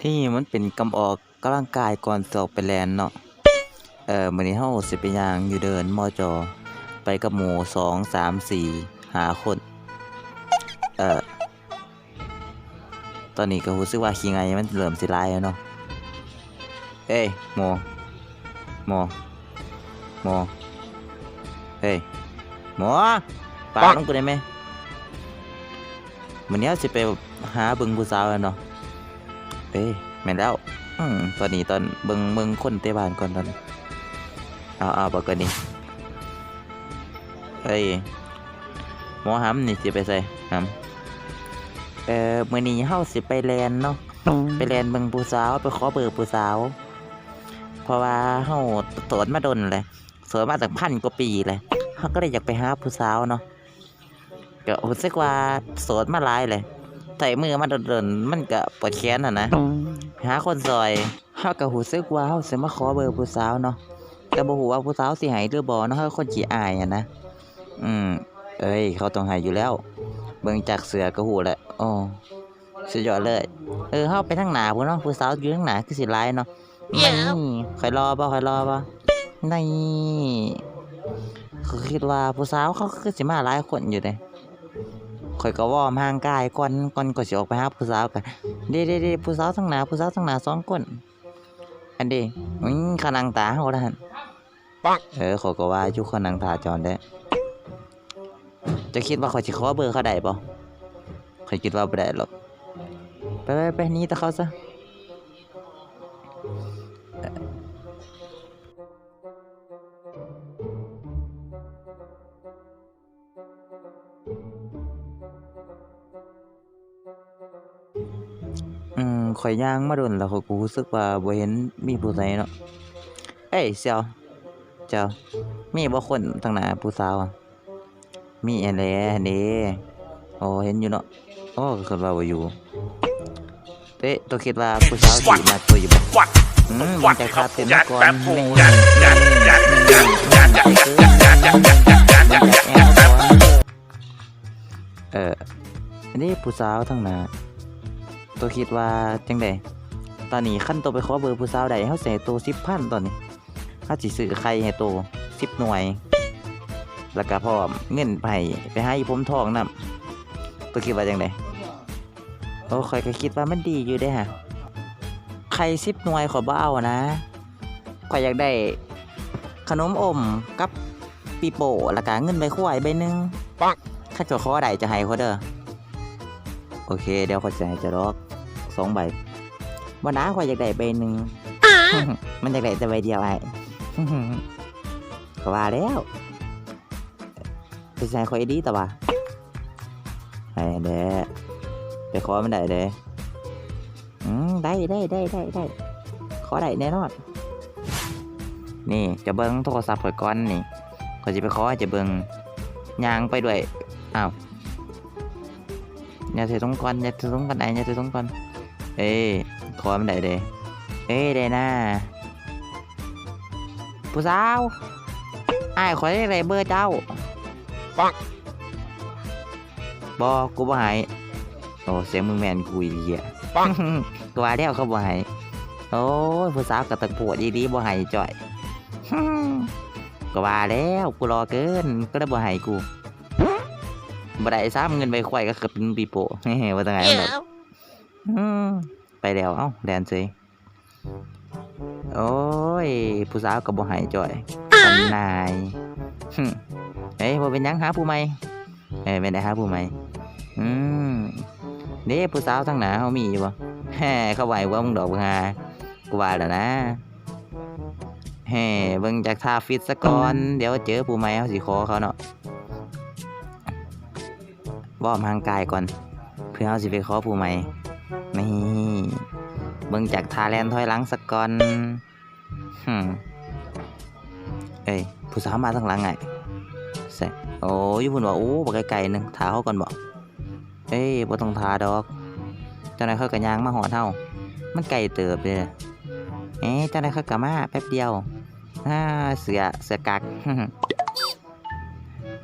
ນີ້ມັນເປັນກຳອອກກຳລັງກາຍກ່ອນຊິອອກໄປແລ່ນເນາະ. ເອີ ມື້ນີ້ເຮົາຊິໄປຍ່າງຢູ່ເດີ່ນ ມຈ ໄປກັບໝູ່ ສອງ ສາມ ສີ່ ຫ້າຄົນ. ເອີ ຕອນນີ້ກໍຮູ້ສຶກວ່າຂີ້ໄງ່ມັນເລີ່ມຊິຫຼາຍແລ້ວເນາະ. ເອີຍ ໝໍ ໝໍ ໝໍ ເອີຍ ໝໍ ປາກລົງກູໄດ້ແມ. ມື້ນີ້ເຮົາຊິໄປຫາເບິ່ງຜູ້ສາວແລ້ວເນາະ. ເອີຍ ແມ່ນແລ້ວ. ອືມ ຕອນນີ້ ຕອນ ເບິ່ງ ເບິ່ງຄົນແຕ່ບ້ານກ່ອນຕອນນີ້. ເອົາ ເອົາ ບັກກະນີ້. ເອີຍ ໝໍຫຳນີ້ຊິໄປໃສຫຳ? ເອີ ມື້ນີ້ເຮົາຊິໄປແລ່ນເນາະ ໄປແລ່ນເບິ່ງຜູ້ສາວ ໄປຂໍເບີຜູ້ສາວ ເພາະວ່າເຮົາໂສດມາດົນແລ້ວ ໂສດມາຕັ້ງພັນກວ່າປີແລ້ວ ເຮົາກໍເລີຍຢາກໄປຫາຜູ້ສາວເນາະ. ກໍຮູ້ສຶກວ່າໂສດມາຫຼາຍແລ້ວ ໃຊ້ມືມາດົນໆ ມັນກໍປວດແຂນຫັ້ນນະ. ຫາຄົນຊ່ອຍ. ເຮົາກໍຮູ້ສຶກວ່າເຮົາຊິມາຂໍເບີຜູ້ສາວເນາະ ແຕ່ບໍ່ຮູ້ວ່າຜູ້ສາວຊິໃຫ້ຫຼືບໍ່ເນາະ ເຮົາຄົນຂີ້ອາຍຫັ້ນນະ. ອືມ ເອີຍ ເຂົາຕ້ອງໃຫ້ຢູ່ແລ້ວ ເບິ່ງຈາກເສື້ອກໍຮູ້ແລ້ວ. ໂອ້ ສຸດຍອດເລີຍ. ເອີ ເຮົາໄປທາງໜ້າພຸ້ນເນາະ ຜູ້ສາວຢູ່ທາງໜ້າຄືຊິຫຼາຍເນາະ. ນີ້ ຂ້ອຍຫຼໍ່ບໍ່? ຂ້ອຍຫຼໍ່ບໍ່? ນີ້ ຂ້ອຍຄິດວ່າຜູ້ສາວເຂົາຄືຊິມາຫຼາຍຄົນຢູ່ເດ. ຂ້ອຍກໍວອມຮ່າງກາຍກ່ອນ ກ່ອນຂ້ອຍຊິອອກໄປຫາຜູ້ສາວ. ກະ ເດ ເດ ເດ ຜູ້ສາວທາງໜ້າ ຜູ້ສາວທາງໜ້າສອງຄົນ. ອັນເດ ອືມ ເຂົານັ່ງຖ້າເຮົາລະຫັ້ນ. ເອີ ຂ້ອຍກໍວ່າຢູ່ ເຂົານັ່ງຖ້າເຈົ້າຫັ້ນແຫຼະ. ເຈົ້າຄິດວ່າຂ້ອຍຊິຂໍເບີເຂົາໄດ້ບໍ່? ຂ້ອຍຄິດວ່າບໍ່ໄດ້ດອກ. ໄປ ໄປ ໄປ ໜີແຕ່ເຂົາຊະ. ອືມ ຂ້ອຍຍ່າງມາດົນແລ້ວ ຂ້ອຍກໍຮູ້ສຶກວ່າບໍ່ເຫັນມີຜູ້ໃດເນາະ. ເອີຍ ສ່ຽວ ເຈົ້າ ມີບໍ່ຄົນທາງໜ້າຜູ້ສາວ? ມີຫັ້ນແຫຼະ ຫັ້ນເດ້. ໂອ້ ເຫັນຢູ່ເນາະ. ໂອ້ ກໍຄິດວ່າບໍ່ຢູ່. ເຕະ ໂຕຄິດວ່າຜູ້ສາວຊິມັກໂຕຢູ່ບໍ່? ອືມ ມັນຈະຄາເຕັ້ນມາກ່ອນ. ນີ້ ເອີ ອັນນີ້ຜູ້ສາວທາງໜ້າ ໂຕຄິດວ່າຈັ່ງໃດ? ຕອນນີ້ຄັນໂຕໄປຂໍເບີຜູ້ສາວໄດ້ ເຮົາຊິໃຫ້ໂຕສິບພັນຕອນນີ້. ເຮົາຊິຊື້ໄຂ່ໃຫ້ໂຕສິບໜ່ວຍ ແລ້ວກະພ້ອມເງິນໄປ ໄປຫາອີ່ຜົມທອງນຳ. ໂຕຄິດວ່າຈັ່ງໃດ? ໂອ້ ຂ້ອຍກໍຄິດວ່າມັນດີຢູ່ເດ້ຫະ. ໄຂ່ສິບໜ່ວຍຂ້ອຍບໍ່ເອົານະ. ຂ້ອຍຢາກໄດ້ຂະໜົມອົມກັບປີໂປ້ ແລ້ວກະເງິນໃບຄວາຍໃບໜຶ່ງ. ຄັນເຈົ້າຂໍໄດ້ ເຈົ້າໃຫ້ຂ້ອຍເດີ. ໂອເຄ ດຽວຂ້ອຍຊິໃຫ້ເຈົ້າດອກສອງໃບ. ບໍ່ນາ ຂ້ອຍຢາກໄດ້ໃບໜຶ່ງ. ມັນຢາກໄດ້ແຕ່ໃບດຽວ ອ້າຍ. ກໍວ່າແລ້ວ ເຈົ້າຊິໃຫ້ຂ້ອຍອີ່ຫຼີຕະຫວາ. ໃຫ້ແດ່ ໄປຂໍມັນໄດ້ເດ້. ອືມ ໄດ້ ໄດ້ ຂໍໄດ້ແນ່ນອນ. ນີ້ ເຈົ້າເບິ່ງໂທລະສັບຂ້ອຍກ່ອນນີ້ ຂ້ອຍຊິໄປຂໍໃຫ້ເຈົ້າເບິ່ງ. ຍ່າງໄປດ້ວຍ. ອ້າວ ຢ່າຖືຖົງກ່ອນ ຢ່າຖືຖົງກ່ອນ ອ້າຍ ຢ່າຖືຖົງກ່ອນ. ເອີ ຂໍມັນໄດ້ເດ້. ເອີ ໄດ້ນາ ຜູ້ສາວ. ອ້າຍ ຂ້ອຍຢາກໄດ້ເບີເຈົ້າ. ປັກ ບໍ່ ກູບໍ່ໃຫ້. ໂອ້ ສຽງມຶງແມ່ນກູອີ່ຫຼີ. ກູວ່າແລ້ວເຂົາບໍ່ໃຫ້. ໂອ້ຍ ຜູ້ສາວກໍຕັ້ງໂພດອີ່ຫຼີ ບໍ່ໃຫ້ຈ້ອຍ. ກໍວ່າແລ້ວ ກູຫຼໍ່ເກີນ ກໍເລີຍບໍ່ໃຫ້ກູ. ບໍ່ໄດ້ຊ້ຳ ເງິນໃບຄວາຍກໍຄືເປັນປີໂປ້ ວ່າຈັ່ງໃດມັນດອກ. ອືມ ໄປແລ້ວ ເອົ້າ ແລ່ນເສີຍ. ໂອ້ຍ ຜູ້ສາວກໍບໍ່ໃຫ້ຈ້ອຍ ປານນາຍ. ເອີຍ ບໍ່ເປັນຫຍັງ ຫາຜູ້ໃໝ່. ເອີ ແມ່ນໄດ້ຫາຜູ້ໃໝ່. ອືມ ເດ້ ຜູ້ສາວທາງໜ້າເຮົາມີຢູ່ບໍ່? ແຮ ເຂົາບໍ່ໃຫ້ພວກມຶງດອກ ບັກຫ່າ. ກູວ່າແລ້ວນະ. ແຮ ເບິ່ງຈາກທ່າຟິດສະກ່ອນ ດຽວເຈີຜູ້ໃໝ່ເຮົາຊິຂໍເຂົາເນາະ. ວອມຮ່າງກາຍກ່ອນ ເພື່ອເຮົາຊິໄປຂໍຜູ້ໃໝ່. ນີ້ ເບິ່ງຈາກທ່າແລ່ນຖອຍຫຼັງສະກ່ອນ. ຫືມ ເອີຍ ຜູ້ສາວມາທາງຫຼັງອ້າຍ. ໃສ? ໂອ້ ຢູ່ພຸ້ນບໍ? ໂອ້ ບັກໄກໆໜຶ່ງ ຖ້າເຮົາກ່ອນບໍ? ເອີຍ ບໍ່ຕ້ອງຖ້າດອກ ຈັກໜ້ອຍເຂົາກໍຍ່າງມາຮອດເຮົາ. ມັນໄກເຕີບເດ້. ເອີຍ ຈັກໜ້ອຍເຂົາກໍມາ ແປັບດຽວ. ອາ ເສືອ ເສືອກັກ.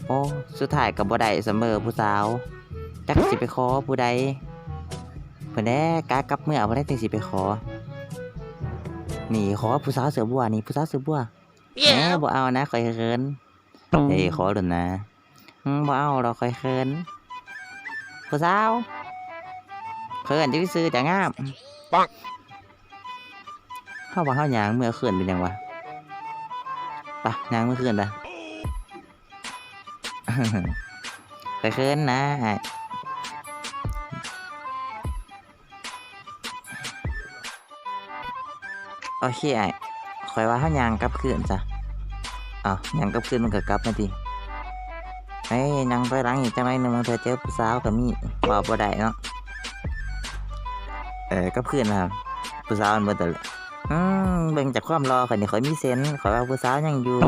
ໂອ້ ສຸດທ້າຍກໍບໍ່ໄດ້ສຳເໝີຜູ້ສາວ. ຈັກຊິໄປຂໍຜູ້ໃດ. ພຸ້ນແຫຼະ ກະກັບເມືອພຸ້ນແຫຼະ ຈຶ່ງຊິໄປຂໍ. ນີ້ ຂໍຜູ້ສາວເສື້ອບົວນີ້ ຜູ້ສາວເສື້ອບົວ. ແໝ ບໍ່ເອົານະ ຂ້ອຍເຂີນ. ເອີ ຂໍໂລດນະ. ອືມ ບໍ່ເອົາດອກ ຂ້ອຍເຂີນ. ຜູ້ສາວ ຂ້ອຍເອີ້ນເຈົ້າຊື່ໆ ເຈົ້າງາມ. ເຮົາວ່າເຮົາຍ່າງເມືອເຂື່ອນເປັນຫຍັງວະ? ປະ ຍ່າງເມືອເຂື່ອນປະ. ຂ້ອຍເຂີນນະອ້າຍ. ໂອເຄອ້າຍ ຂ້ອຍວ່າເຮົາຍ່າງກັບຄືນຊະ. ເອົ້າ ຍ່າງກັບຄືນມັນກໍກັບມາຕິ. ເອີຍ ຍ່າງຖອຍຫຼັງອີກຈັກໜ້ອຍໜຶ່ງ ບາງເທື່ອເຈີຜູ້ສາວກໍມີ ເວົ້າບໍ່ໄດ້ເນາະ. ເອີ ກັບຄືນນະ ຜູ້ສາວມັນເບິດແລ້ວ. ອືມ ເບິ່ງຈາກຄວາມຫຼໍ່ຂ້ອຍນີ້ ຂ້ອຍມີເຊັນ ຂ້ອຍວ່າຜູ້ສາວຍັງຢູ່.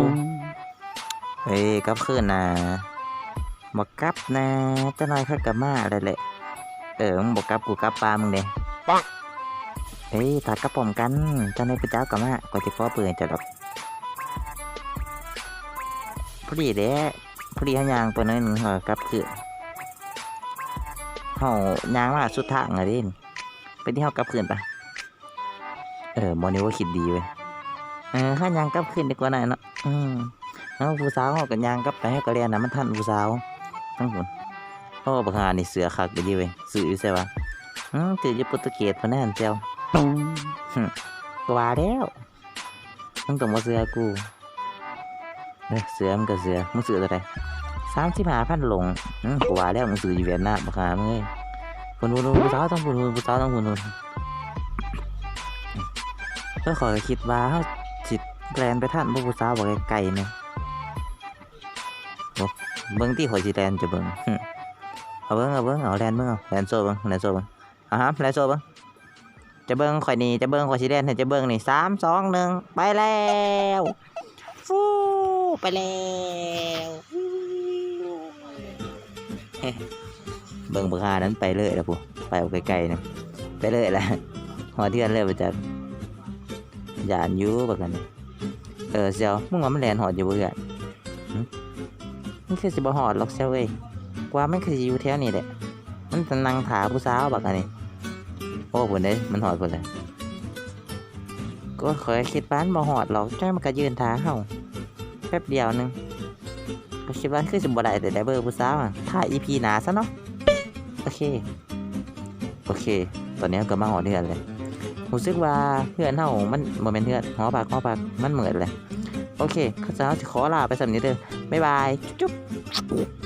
ເອີຍ ກັບຄືນນະ. ບໍ່ກັບນະ ຈັກໜ້ອຍຂ້ອຍກໍມາແລ້ວແຫຼະ. ເອີ ມຶງບໍ່ກັບ ກູກັບປາມຶງເດ້. ເອີຍ ຖ້າກັບພ້ອມກັນ ຈັກໜ້ອຍຜູ້ສາວກໍມາ ຂ້ອຍຊິຂໍເບີໃຫ້ເຈົ້າດອກ. ພໍດີແຫຼະ ພໍດີເຮົາຍ່າງໄປໜ້ອຍໜຶ່ງ ເຮົາກໍກັບຄືນ. ເຮົາຍ່າງມາສຸດທາງແລ້ວເດ້ ໄປທີ່ເຮົາກັບຄືນໄປ. ເອີ ໝໍນີ້ວ່າຄິດດີເວີຍ. ເອີ ເຮົາຍ່າງກັບຄືນດີກວ່າໜ້ອຍເນາະ. ອືມ ເຮົາຜູ້ສາວເຮົາກໍຍ່າງກັບໄປ ເຮົາກໍແລ່ນໃຫ້ມັນທັນຜູ້ສາວທັງພຸ້ນ. ໂອ້ ບັກຫ່ານີ້ເສື້ອຄັກອີ່ຫຼີເວີຍ ຊື້ຢູ່ໃສວະ? ອືມ ຊື້ຢູ່ໂປຣຕຸເກດພຸ້ນແຫຼະຫັ້ນແຈ່ວ. ຫຶ ວ່າແລ້ວ ມຶງຕ້ອງບໍ່ເຊື່ອກູ. ເອີ ເສື້ອມັນກໍເສື້ອ ມຶງຊື້ຕົວໃດ? ສາມສິບຫ້າພັນຫຼົງ. ອືມ ກູວ່າແລ້ວ ມຶງຊື້ຢູ່ຫວຽດນາມ ບັກຫ່າມຶງເອີຍ. ພຸ້ນໆ ຜູ້ສາວທາງພຸ້ນ ຜູ້ສາວທາງພຸ້ນ. ເອີ ຂ້ອຍກໍຄິດວ່າເຮົາຊິແລ່ນໄປທັນບໍ່ ຜູ້ສາວບັກໄກໆນີ້. ໂອ້ ເບິ່ງຕິ ຂ້ອຍຊິແລ່ນໃຫ້ເບິ່ງ. ຫຶ ເອົາເບິ່ງ ເອົາເບິ່ງ ເອົາແລ່ນເບິ່ງ ເອົາແລ່ນໂຊເບິ່ງ ແລ່ນໂຊເບິ່ງ. ເອົາຫາມ ແລ່ນໂຊເບິ່ງ. ຈະເບິ່ງຂ້ອຍນີ້ ຈະເບິ່ງ ຂ້ອຍຊິແລ່ນໃຫ້ຈະເບິ່ງນີ້ ສາມ ສອງ ໜຶ່ງ ໄປແລ້ວ. ຟູ ໄປແລ້ວ. ເບິ່ງບັກຫ່ານັ້ນໄປເລີຍລະພຸ້ນ ໄປໄກໆນະ ໄປເລີຍລະ ຮອດເຮືອນເລີຍບໍ່ຈັກ. ຢ້ານຢູ່ບັກອັນນີ້. ເອີ ສ່ຽວ ມຶງວ່າມັນແລ່ນຮອດຢູ່ບໍ່ເຮືອນ? ຫຶ ມັນຄືຊິບໍ່ຮອດດອກສ່ຽວເອີຍ ກວ່າມັນຄືຊິຢູ່ແຖວນີ້ແຫຼະ. ມັນນັ່ງຖ້າຜູ້ສາວບັກອັນນີ້. ໂອ້ ພຸ້ນເດ້ ມັນຮອດພຸ້ນແຫຼະ. ກໍຂ້ອຍຄິດວ່າມັນບໍ່ຮອດດອກ ຈັ່ງໃດມັນກໍຢືນຖ້າເຮົາແປັບດຽວໜຶ່ງ. ກໍຄິດວ່າຄືຊິບໍ່ໄດ້ແຕ່ໄດ້ເບີຜູ້ສາວ ຖ້າອີພີໜ້າຊະເນາະ. ໂອເຄ ໂອເຄ ຕອນນີ້ເຮົາກໍມາຮອດເຮືອນແລ້ວ. ຮູ້ສຶກວ່າເຮືອນເຮົາມັນ ບໍ່ແມ່ນເຮືອນ ຫໍພັກ ຫໍພັກ ມັນມືດແລ້ວ. ໂອເຄ ຂ້າພະເຈົ້າຊິຂໍລາໄປສ່ຳນີ້ເດີ ບາຍບາຍ ຈຸບໆ.